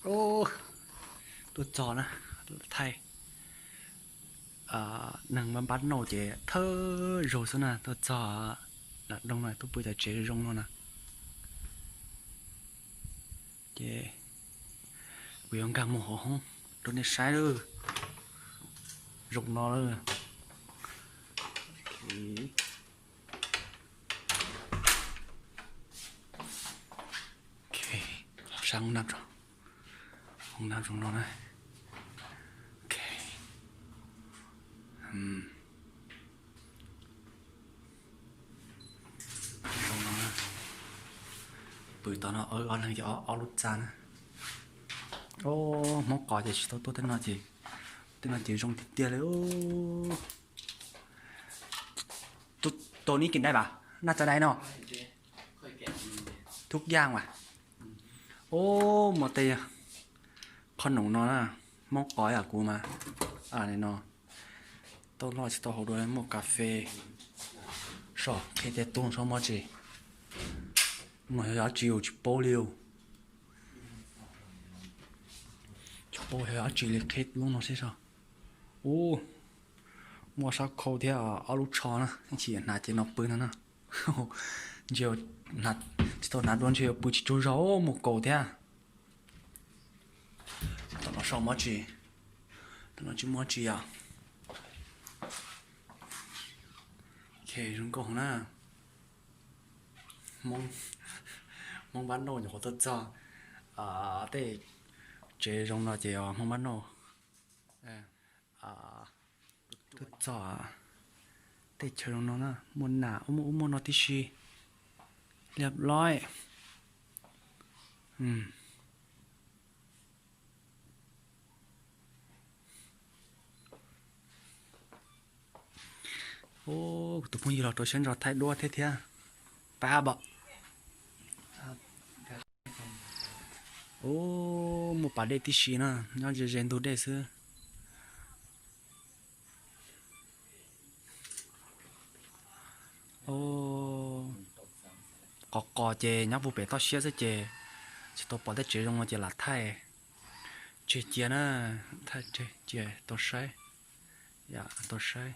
Ub, tuaj txog na, thaij neeg npab npab nauj ces thawj zaug xwb na, tuaj txog lam doog no tuaj pw cov tsev zoo no na. Ces kuv yuav nkag mus hauv hoob rau nej saib lawm. Zoo no lawm. Sab hoob na, hoob na zoo no na. Zoo no, pw tom no ob leeg ces ob lub txaj na. Hmoob qos ces tsis tau tuaj tej no ces, tej no ces zoo tiag tiag li. Tus ni kem dai vas, naj tsa dai no, thub yaj vas. Ub, muaj tej qhov noom no na, Hmoob qos yam kuv mas, no, tau loj tsis tau hauv dua, muaj kas fes, so qhia tej tub saib mob tsis, no yog dab tsi yus tsis paub li. Tsis paub yog dab tsi li, qhia lub no seb so. Ub, muaj sab khau thiab ob lub tsho na, ib chim hnav ces no pw no na. Ntsia, tsis tau hnav dua ntshe yuav pw tsis tsaug zog, muaj kaus thiab. Tom no so mob tsis, tom no tsis muaj tsis yom. Zoo nkauj na. Hmoob npab nauj nyuam qhuav tuaj txog tej tsev zoo no ces Hmoob npab nauj tuaj txog tej chaw zoo no na, muaj nas, muaj ub muaj no tib si, liab loj. Ub, kuv tus phooj ywg los rau siab ntso thaij duab thiab thiab. Pab pom. Ub, muaj pas dej tib si na, nyob ze ze ntug dej xwb. Qos qos ces nyob puag pem toj siab xwb ces tsis tau pom tej tsev zoo no ces lam thaij tseg cia na, thaij tseg cia tau saib, tau saib.